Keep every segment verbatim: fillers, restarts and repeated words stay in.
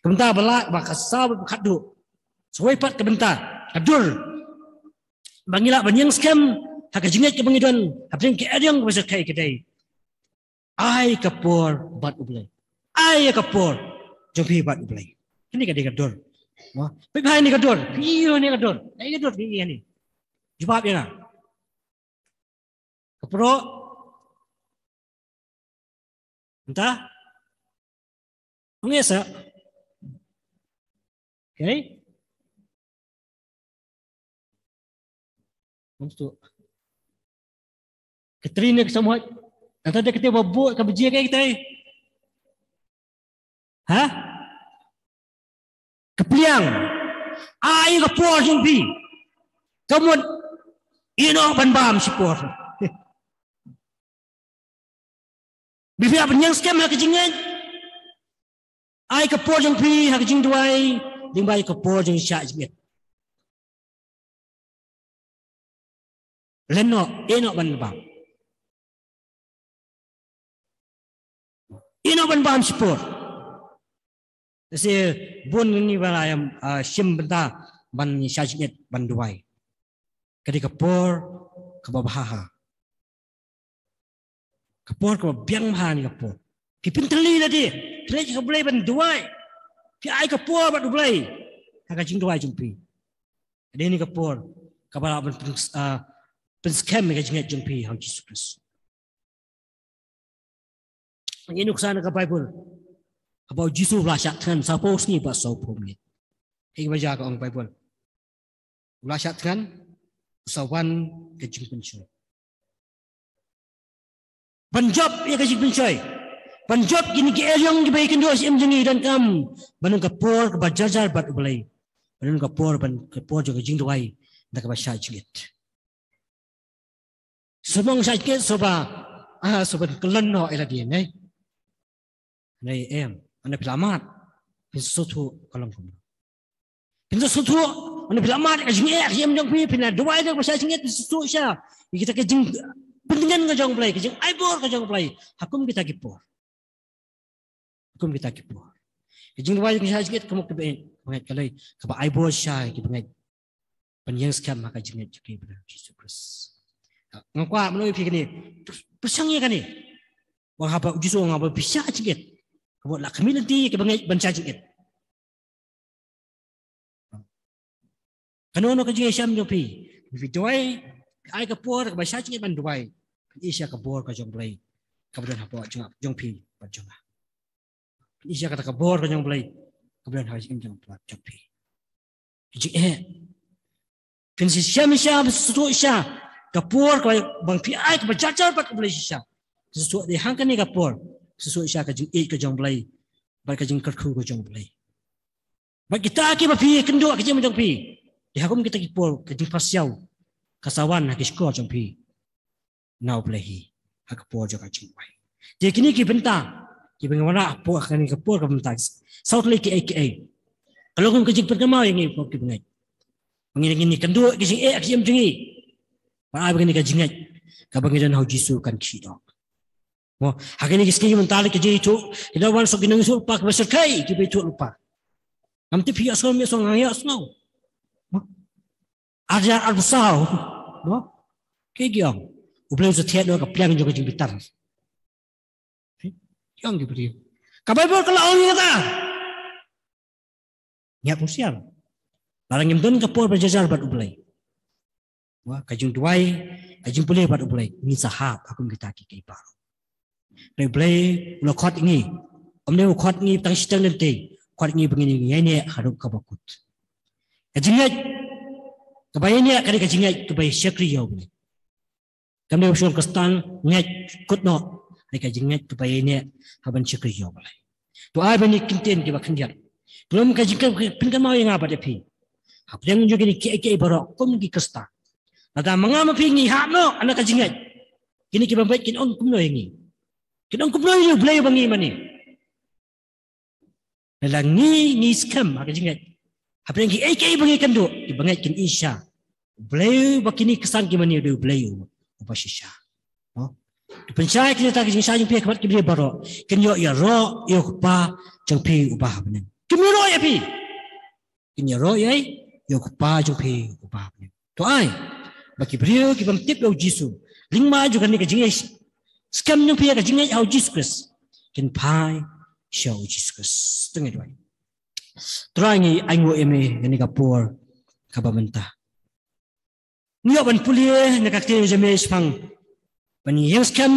Ka bynta ba la, ba ka saw bad khatduh. Sa kawei pat ka bynta, ka dur. Ba ngi lah ban ïeng skhem ha ka jingngeit kaba ngi don hapdeng ka eriong kaba shyrkhei ka dei: Ai ka por bad U Blei. Ai ka por jong phi bad U Blei. Kane ka dei ka dur. Mo, phi ai ne ka dur, phi ai ne ka dur. Ai ka dur, phi ai ne. Jubab ïa nga. Ka pro. Ynda? Ong ïa sa. Okay. Ong tu. Ka Trin ne ka Samuel. Ynda dei ka te ba bu ka biji ka te. Ha? Ka pliang. Ai ka por jong phi. Ka mut ïeh noh ban bam shi por. Ba phi hap ban ïeng skhem ha ka jingngeit. Ai ka por jong phi ha ka jingduwai, lyngba ka por jong shah jingngeit. Len noh, ïeh noh ban bam. Ïeh noh ban bam shi por. Te bun ngi ba la ïam, ah, shim bynta ban shah jingngeit ban duwai. Ka dei ka por kaba bha ha. Ka por kaba biang bha ne ka por. Phi pyntylli lade, phi leit ha U Blei ban duwai. Phi ai ka por bad U Blei ha ka jingduwai jong phi. Ka dei ne ka por kaba lah ban pyn-, ah, pynskhem ïa ka jingngeit jong phi ha U Jisu Khrist. Ngi nuksa na ka Baibl. Haba U Jisu u la shah thngan sawphew sngi bad sawphew miet. Ïa kiba jia ka ong Baibl. U la shah thngan, u sa wan ka jingpynshoi. Ban jop ïa ka jingpynshoi. Ban jop kine ki eriong kiba ïakynduh ha shiphew jong ngi, donkam ban don ka por kaba jar jar bad U Blei. Ban don ka por, ban, ka por jong ka jingduwai, da kaba shah jingngeit. Shu mong shah jingngeit shuh ba, ah, shuh ban kyllon noh ïa lade, ne? Ne em, ynda phi la mad, phin sngewthuh ka long kumno. Phin sngewthuh, ynda phi la mad ka jingeh ka jingim jong phi, phin la duwai da kaba shah jingngeit, phin sngewthuh shisha ïa kita ki jingpyntngen ka jong U Blei, ki jingai bor ka jong U Blei ha kum kita ki por. Kum kita ki por. Ka jingduwai jong ki shah jingngeit ka mut kaba, kaba ngeit, ka dei kaba ai bor shisha ïa kiba ngeit ban ïeng skhem ha ka jingngeit jong ki ba don ha U Jisu Khrist. Nga kwah ban ong ïa phi kane, pyrshang ïa kane. Wat haba U Jisu u ong haba phi shah jingngeit, ka mut la khmih lynti ïa kiba ngeit ban shah jingngeit. Kano kano ka jingïashem jong phi, phi duwai, phi ai ka por kaba shah jingngeit ban duwai, phin ïohi shisha ka bor ka jong U Blei kaba don hapoh jong, jong phi bad jong nga. Phin ïohi shisha kata ka bor ka jong U Blei kaba don ha ka jingim jong, jong phi. Jingeh. Phin shisha, shisha, shisha, shisha ka por kaba phi ai kaba jar jar bad U Blei shisha. Shisha dei hangkane ka por, shisha, shisha ka jingïeit ka jong U Blei bad ka jingkyrkhu ka jong U Blei. Bad kita kiba phi ïakynduh ha ka jingim jong phi, dei ha kum kita ki por ka jingpasiaw ka sa wan ha ki shkor jong phi na U Blei hi ha ka por jong ka jingduwai. Te kine ki bynta kiba ngi wanrah hapoh kane ka por kaba mynta, saw tylli kiei kiei ka long kum ka jingpynkynmaw ïa ngi hapoh kiba ngeit. Ba ngin, ngin ïakynduh ïa ka jingeh ka jingim jong ngi, ba ai ba kane ka jingngeit kaba ngi don ha U Jisu kan khih doh. Mo, ha kine ki sngi mynta lei ki jingïathuh, ki dang wan shuh ki nongïathuhlypa kiba shyrkhei, kiba ïathuhlypa. Ngam tip phi ïohsngew, ïohsngew, nga ïohsngew. Mo, ar hajar arphew saw. Mo, ki ong, U Blei u sa thiah noh ka pliang jong ka jingbitar. Ki ong ki briew. Ka Baibl ka la ong ïa kata. Ngi hap husiar. Lada ngim don ka por ba jar jar bad U Blei, wa, ka jingduwai, ka jingpule bad U Blei, ngin sa hap ha kum kita kiei kiei baroh. Hynrei U Blei u la khot ïa ngi. Ym dei u khot ïa ngi tang shiteng lynti, u khot ïa ngi ba ngin ïaineh haduh kaba kut. Ka jingngeit kaba ïaineh ka dei ka jingngeit kaba shakri ïa U Blei. Kam dei u shong Khristan ngeit kut noh, hynrei ka jingngeit kaba ïaineh ha ban shakri ïa U Blei. To ai ba ngi kyntien kiba khyndiat. Khlem ka jingkyrmen, pynkynmaw ïa nga bad ïa phi. Hapdeng jong kine kiei kiei baroh kum ki Khristan, lada ma nga ma phi ngi hap noh na ka jingngeit, kine kiba beit kin ong kumno ïa ngi? Kin ong kumno ïa U Blei ba ngi mane? Lada ngi, ngi skhem ha ka jingngeit, hapdeng kiei kiei ba ngi kynduh, kiba ngeit kin ïohi shisha U Blei ba kine ki Khristan ki mane u dei U Blei u, uba shisha. Mo? To pynshai kine kita ki jingshai jong phi ha khmat ki briew baroh, kin ïoh ïaroh ïa U Kpa jong phi uba ha bneng. Kim ïaroh ïa phi. Kin ïaroh ïa i, ïa u Kpa jong phi uba ha bneng. To ai ba ki briew ki bym tip ïa u Jisu, lyngba jong kane ka jingïaskem jong phi ïa ka jingngeit ha u Jisu Khrist, kin phai sha u Jisu Khrist. To ngin duwai. Trai, ngi ainguh ïa me ïa kane ka por kaba mynta. Ngi ïoh ban pule na ka ktien jong me shaphang ban ïeng skhem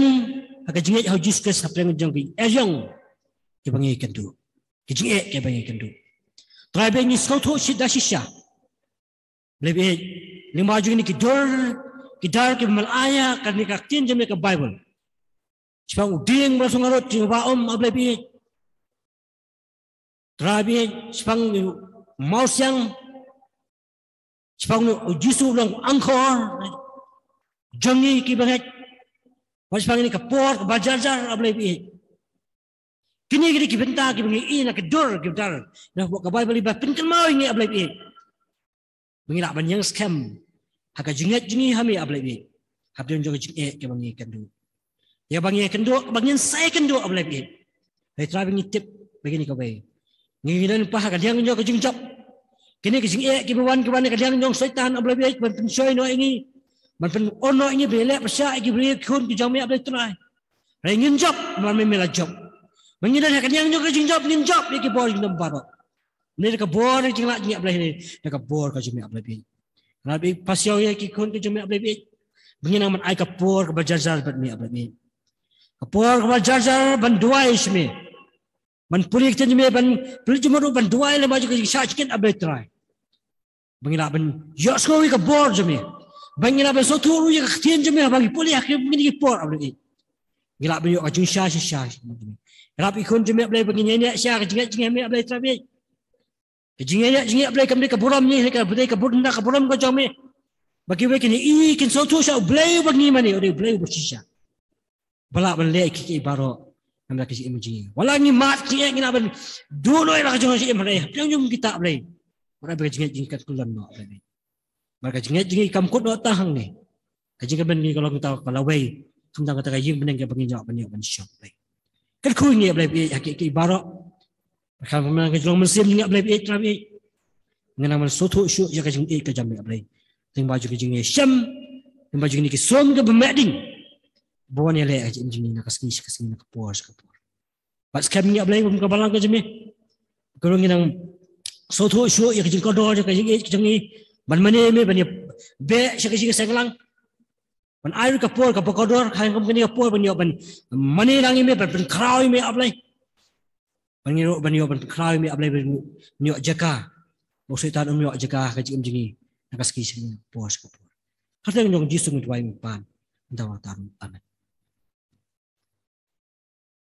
ha ka jingngeit ha u Jisu Khrist hapdeng jong ki eriong kiba ngi kynduh, ki jingeh kiba ngi kynduh. Trai, ba ngi sngewthuh shisha shisha, Blei baieit, lyngba jong kine ki dur ki dar kiba me la ai ïa kane ka ktien jong me ka Baibl shaphang u dieng ba la sngewrut jong u ba um, A Blei baieit. Trai baieit, shaphang u mawsiang, shaphang u Jisu u long u angkor jong ngi kiba ngeit. Bad shaphang kane ka por kaba jar jar, A Blei baieit. Kine ki dei ki bynta kiba ngi i na ki dur ki dar na ka Baibl ba pynkynmaw ïa ngi, A Blei baieit, ba ngi lah ban ïeng skhem ha ka jingngeit jong ngi ha me, A Blei baieit, hapdeng jong ka jingeh kaba ngi kynduh. Ïa ba ngi kynduh, ba ngin sa ïakynduh, A Blei baieit. Hynrei Trai, ba ngi tip ba kine kawei, ngi, ngi don pat ha ka liang jong ka jingjop. Kine ki jingeh kiba wan, kiba wan na ka liang jong Soitan, A Blei baieit, ban pynshoi noh ïa ngi, ban pynurlong noh ïa ngi ban ïaleh pyrshah ïa ki briew ki khun ki jong me, A Blei Trai. Hynrei ngin jop namar me, me la jop. Ba ngi don ha ka liang jong ka jingjop, ngin jop ïa ki bor jingdom baroh. Ne da ka bor ka jinglah jong ngi, A Blei, ne da ka bor ka jong me, A Blei baieit. Nga la baieit, pasiaw ïa ki khun ki jong me, A Blei baieit, ba ngin nang ban ai ka por kaba jar jar bad me, A Blei baieit. Ka por kaba jar jar ban duwai sha me, ban pule ka ktien jong me, ban pule jingmut ruh, ban duwai lyngba jong ka jingshah jingkit, A Blei Trai. Ba ngi lah ban ïohsngew ïa ka bor jong me, ba ngi lah ban sngewthuh ruh ïa ka ktien jong me haba ngi pule ha kine ki por, A Blei baieit. Ngi lah ban ïoh ka jingshah shisha. Ngi lah ban ïakhun jong me, A Blei, ba ngin ïaineh sha ka jingngeit jong me, A Blei Trai baieit. Ka jingïaineh jong ngi, A Blei, kam dei ka burom ngi, ka dei ka bun na ka burom ka jong me. Ba kiwei kin i, kin sngewthuh sha U Blei uba ngi mane, U Blei uba shisha, ba lah ban leh ïa kiei kiei baroh namar ka jingim jong ngi. Wat la ngi mad jingeh, ngi lah ban duh noh ïa la ka jong ka jingim, hynrei hapdeng jong kita, A Blei, wat la ba ka jingngeit jong ngi kan kyllon noh, A Blei. Namar ka jingngeit jong ngi kam kut noh tang hangne. Ka jingkyrmen jong ngi ka long kata ka lawei, khamtam kata ka ïing bneng kaba ngin ïoh ban, ïoh ban shong, Blei. Kyrkhu ïa ngi, A Blei baieit, ha kiei kiei baroh. Ba kan pynmang ka jinglong mynsiem jong ngi, A Blei baieit, Trai baieit. Ngin nang ban sngewthuh shuh ïa ka jingïeit ka jong me, A Blei, lyngba jong ka jingïashem, lyngba jong kine ki sum kiba meh ding ba wan ïaleh ha ka jingim jong ngi na ka sngi sha ka sngi, na ka por sha ka por. Bad skhem ïa ngi, A Blei, kum ka balang ka jong me. Ka ruh ngin nang sngewthuh shuh ïa ka jingkordor jong ka jingïeit ka jong ngi ban mane ïa me, ban ïa beh sha ka jingïaseng lang, ban ai ruh ka por kaba kordor ha kum kane ka por ban ïoh ban mane lang ïa me, ban pynkhraw ïa me, A Blei. Ban ngi ruh ban ïoh ban pynkhraw ïa me, A Blei, ban ïoh jaka, ba u Soitan um ïoh jaka ha ka jingim jong ngi na ka sngi sha ka sngi, por sha ka por. Ha ka kyrteng jong U Jisu ngi duwai, ngi pan, ngi dawa, ngi tharai. Amen.